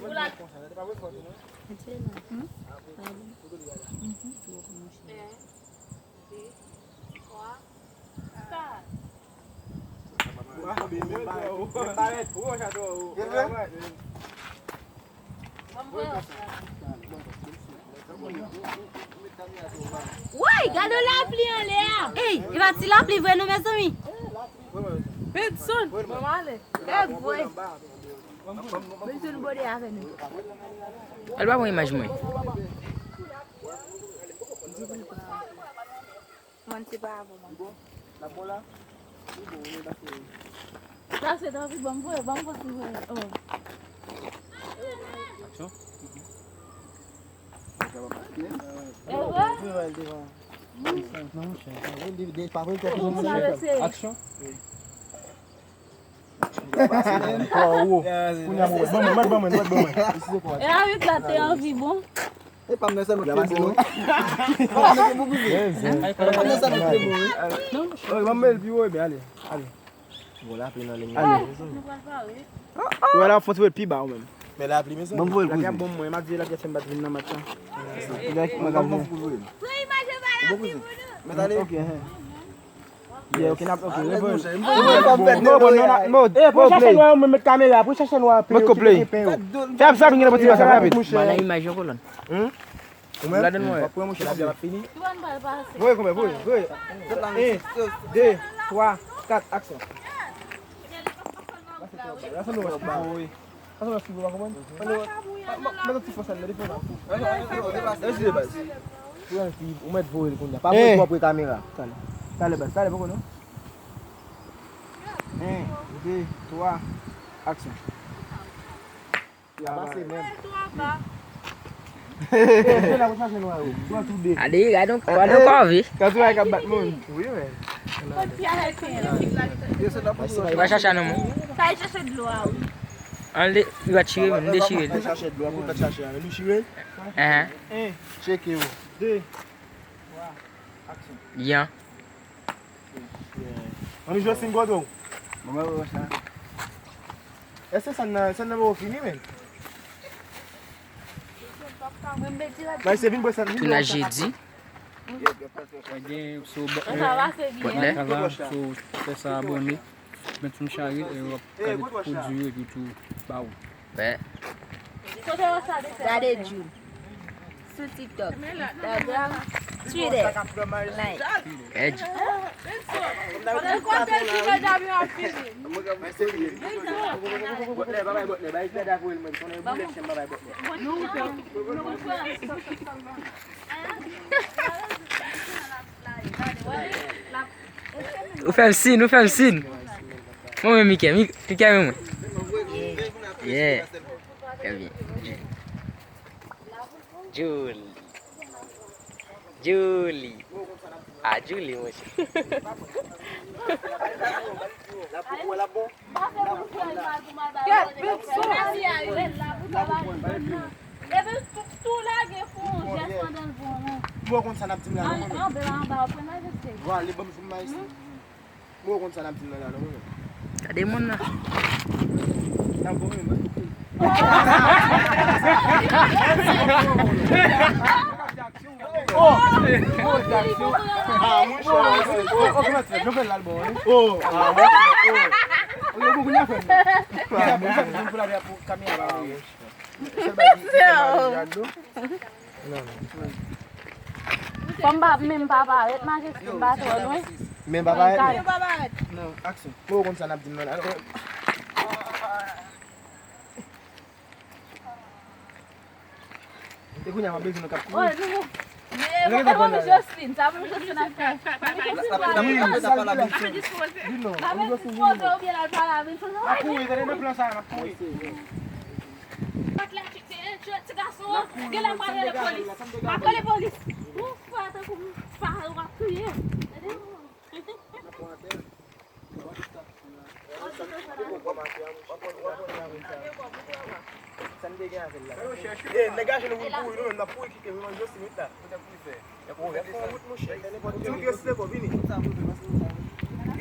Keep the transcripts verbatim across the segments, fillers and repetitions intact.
Ou la. Mete la. Hmm? Pardon. Mhm. Bon, monchè. Woy, gade lapli anlè a. Ey, e pa ti lapli vre non, mezanmi. Benson, mwen ale. E vre. Benson bode avè nou. Al ba mwen imaj mwen. Mwen se pa avè mwen. Sa se dan vi ban m voye, ban m kontinye. Oh. Aksyon. E vre? Aksyon. Kounye a mwen, ban mwen, ban mwen, ban mwen. E a wi, la te anvi bon. E pa m nan sèlman ki te bon, wi. E pa m nan sèlman ki te bon, wi. Non, ban m men l pi wo, ebyen, ale, ale. Bon, lapli nan liy nan. Ale. Ou wè la, fon ti pi ba ou menm. Men lapli, mezanmi. Bon, voye l koze. Lapli a bon mwen, m ap di lapli a fè m pa t vin nan match la. Mwen ka voye. Pran imaj yo ba lapli pou nou. Mèt ale. Ok, hein. Yeah, ok, n ap, ok, reponn. Reponn, reponn, non, non, non. Eh, pou chache nwa, mwen met kamera, pou chache nwa, pi. Met kople. Fè ap sa, vin gen pati pase rapid. Mwen nan imaj yo, kolòn. Hmm? Ou menm? Gade mwen. Pap pran mouche, lapli a ap fini. Voye konbyen, voye, voye. En, de, twa, kat, aksyon. Sa se nou wè, sa se nou wè, pa konprann? Sa se nou wè, pa konprann? Mete ti fòs la, mete fòs la. Ou mèt voye l kounye a. Pa voye twò pre kamera. Talè, talè, baz, talè, poko non. En, de, twa, aksyon. Sa pase menm. Ade, gade yon, gade yon kòve. Kantou ay k ap bat moun. Wi, men. Ou pa chache a non, mwen. Sa e chache dlo a, wi. Ann de, li pa chire, men, m dechire li. Chache dlo a, pou tèt chache a, men nou chire. Enhen. Tcheke yo. De. Yan. Ann jwe sim kote w. Mwen wè sa. Èske sa nan, sa nan mwen fini, men? Bay se vin bwè sa, vin bwè sa. Tounaj jedi. Gen sou Bòtlè. Bòtlè. Sou fè sa abòne. Benson Charil, e w ap gade pwodui yo epi tou ba ou. Wè. Gade Jules. Sou TikTok, Instagram, Twitter, Line. Edge. Ou fè m sin, ou fè m sin. Mwen menm, Mike, Mike, Mike, mwen. Yeah. Trè byen. Julie. Julie. Ah, Julie, monchè. Epi tou, tou lage pou yon jès pandan l bon, non. Bon, konn sa n ap di m la, non? Anba, anba, w ap pran majeste. Bon, ale, ban m zoom la isi. Mwen konn sa n ap di nan la, non, mwen. Gade moun nan. N ap bon, men, mwen. Oh! Oh, Jackson. Ah, mwen chè. Oh, oh, kòman se? Nou fè l la, l bon, wi. Oh, ah, mwen chè. Oh. Ou yo, kounye a fè m. Sa pou, sa pou, pou la, pou kamera la, wi. Sèl bagay ki, sèl bagay ki gad nou. Fò m pa, men m pa parèt, majeste, m pa twò lwen. Men pa parèt, men. Men pa parèt. Non, aksyon. Mwen konn sa n ap di m nan la. E kounye a, m ap bezwen nou k ap kouri. Oh, nou. Men, mwen pa konn Jocelyn, sa pou Jocelyn ap fè. Wi, sa l fè la. Di non. N ap dispoze oubyen l al pale avè l. N ap kouri, tande nan plan sa, n ap kouri. Bat la, ti, ti, ti, ti gason an, genlè m pral rele polis. M ap rele polis. Ou fè tankou m pa, w ap kriye. Tande? Sa n te gen avè l la. Eh, nèg la jwenn woun pou wi, nou menm n ap kouri kite, nou nan Joselit la. Fè yon wout, monchè. Ti wout reste ko, vini.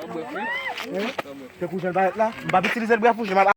Hein? Tankou jan l parèt la, m p ap itilize l brèf, wi, jan m ap